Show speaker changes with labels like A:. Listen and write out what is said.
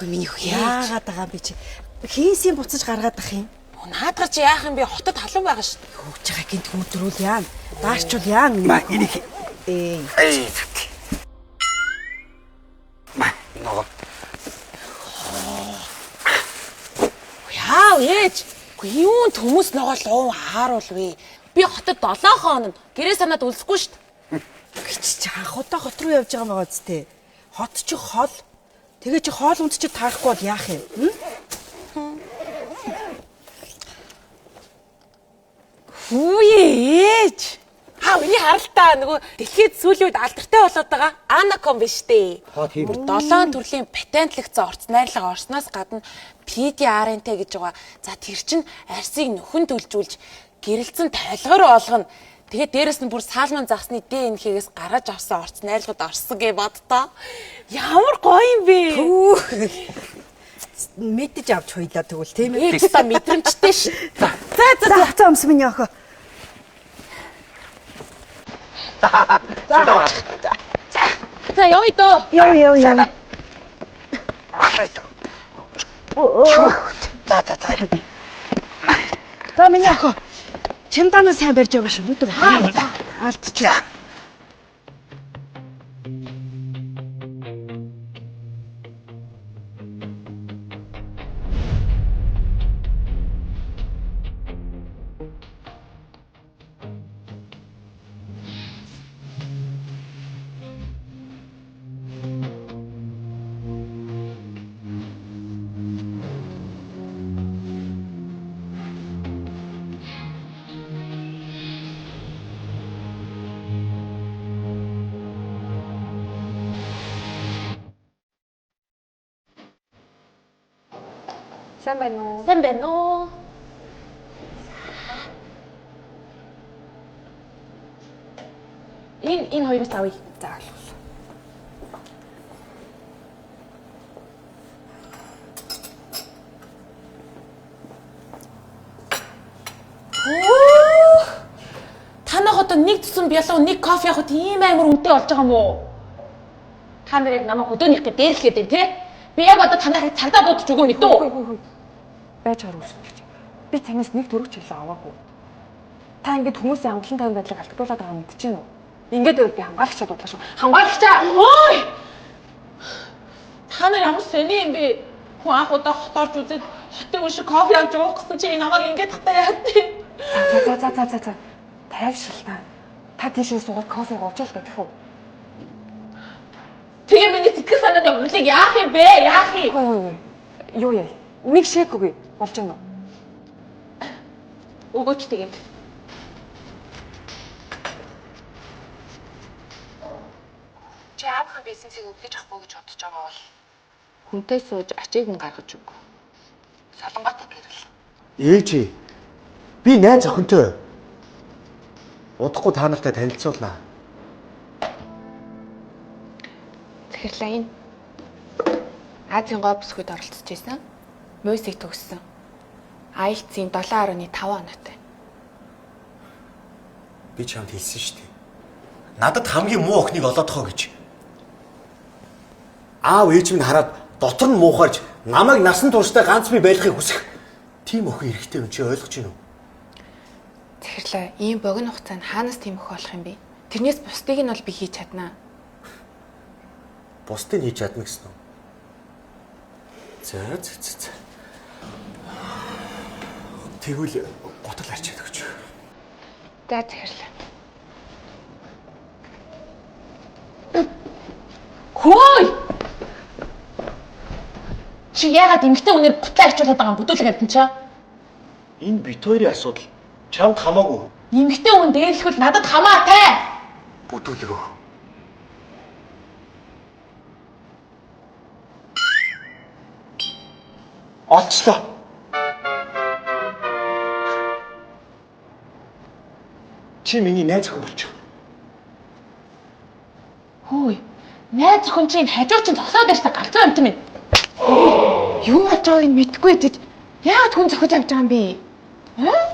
A: Үгүй миний хөө яа.
B: Яагаад байгаа юм би чи? Хийсийн буцаж гаргаад ах юм.
C: Наадгар чи яах юм бэ? Хотод халуун байгаа шүү дээ.
B: Хөөж байгаа гинт хүмүүдрүүл яана. Даарчвал яана.
D: Ма энийг
B: Ээ.
D: эй. Ма ногоо.
C: Яав ээж. Үгүй юун төмөс ногоо луун хааруулвэ. Би хотод 7 хоног гэрээ санаад үлсэхгүй шүү дээ.
B: Гэж чи анх удаа хот руу явж байгаа байгаа зү. Хот чи хол. Тэгээ чи хоол хүнд чи таарахгүй бол яах юм?
C: Хүүе ээж. Хаа миний харалтаа нөгөө дэлхийд сүүлийн үед алдартай болоод байгаа Анаком биш дээ.
D: Хаа тийм.
C: Бүр долоон төрлийн патентлэгдсэн орц найрлага орсноос гадна PDRNT гэж байгаа. За тэр чин арсыг нөхөн төлжүүлж гэрэлцэн толгоор олгоно. Тэгээ дээрэс нь бүр саалман загсны ДНХ-гээс гаргаж авсан орц найрлагад орсон гэж боддоо. Ямар гоё юм бэ?
B: Үу. Мэдэж авч хуйлаа тэгвэл тийм ээ.
C: Ээж та мэдрэмжтэй ш. За за за.
B: За за өмс миний охин.
C: За явъя доо.
B: Яв яв яв.
D: За за за.
B: За миний охин. Чемданаа сайн барьж байгаа шүү. Нүдэр. Алдчихлаа.
E: Сайн байна уу?
C: Сайн байна уу? Энэ хоёроос авъя.
E: За ойлголоо.
C: Танах одоо нэг тусам бялуу нэг кофе авахд ийм амар үнэтэй болж байгаа юм уу? Та нар яг намайг хөдөөнийх гэж дээрлэхэд байна те? Би яг одоо танахыг цагдаа дуудаж өгөө нэг дүү.
E: Хөөе хөөе. Байж гараа үсэж. Би танаас нэг төгрөг ч илүү аваагүй. Та ингэж хүмүүсийн амгалан тайван байдлыг алдагдуулаад байгаа юм мэдэж байна уу? Ингээд байвал би хамгаалагчаа дуудлаа шүү. Хамгаалагчаа!
C: Ой! Та нар ямар сони юм бэ? Хүн анх удаа хот орж үзээд хотын үн шиг кофе авч уух гэсэн чи намайг ингэж хатаа яад тийм.
E: За за за за за за. Тайвшрал та. Та тийшээ суугаад кофе уучаал гэдэг үү?
C: Тэгээ миний сэтгэл санааны урилыг яах юм бэ? Яах юм?
E: Хөөе хөөе. Юу яа? Нэг шек үгүй болж байна уу?
C: Өгөөч тэгээд.
E: Чи аавынхаа бизнесийг өвдөж авахгүй гэж бодож байгаа бол хүнтэй сууж ачийг нь гаргаж өг. Солонготой гэрэл.
D: Ээж би найз охинтой. Удахгүй та нартай танилцуулнаа.
F: Захирлаа энэ. Азийн гоо бүсгүйд оролцож байсан. Мүйсийг төгссөн. IELTS-ийн 7.5 оноотой.
D: Би чамд хэлсэн шүү дээ. Надад хамгийн муу охиныг олоодохоо гэж. Аав ээж минь хараад дотор нь муухайрч намайг насан туршдаа ганц би байлгахыг хүсэх тийм охин хэрэгтэй юм чи ойлгож байна уу?
F: Захирлаа ийм богино хугацаанд хаанаас тийм өх болох юм бэ? Тэрнээс бусдыг нь бол би хийж чаднаа.
D: Бусдыг хийж чадна гэсэн үү? За за за за. Тэгвэл гутал арчаад өгч.
F: За захирлаа.
C: Хөөе! Чи яагаад эмгтэй үнээр гутлаа арчуулаад байгаа юм бүдүүлэг амтэн чаа?
D: Энэ бит хоёрын асуудал чамд хамаагүй.
C: Эмгтэй хүн дээрлэхвэл надад хамаатай.
D: Бүдүүлэг өө. Олчлоо. Чи миний найз охин болчих.
C: Хөөе. Найз охин чинь хажуу чинь зогсоод байж та галзуу амтан минь.
F: Юу болж байгааг нь мэдэхгүй хэдэж яагаад хүн зохиж авч байгаа юм бэ?
C: Аа?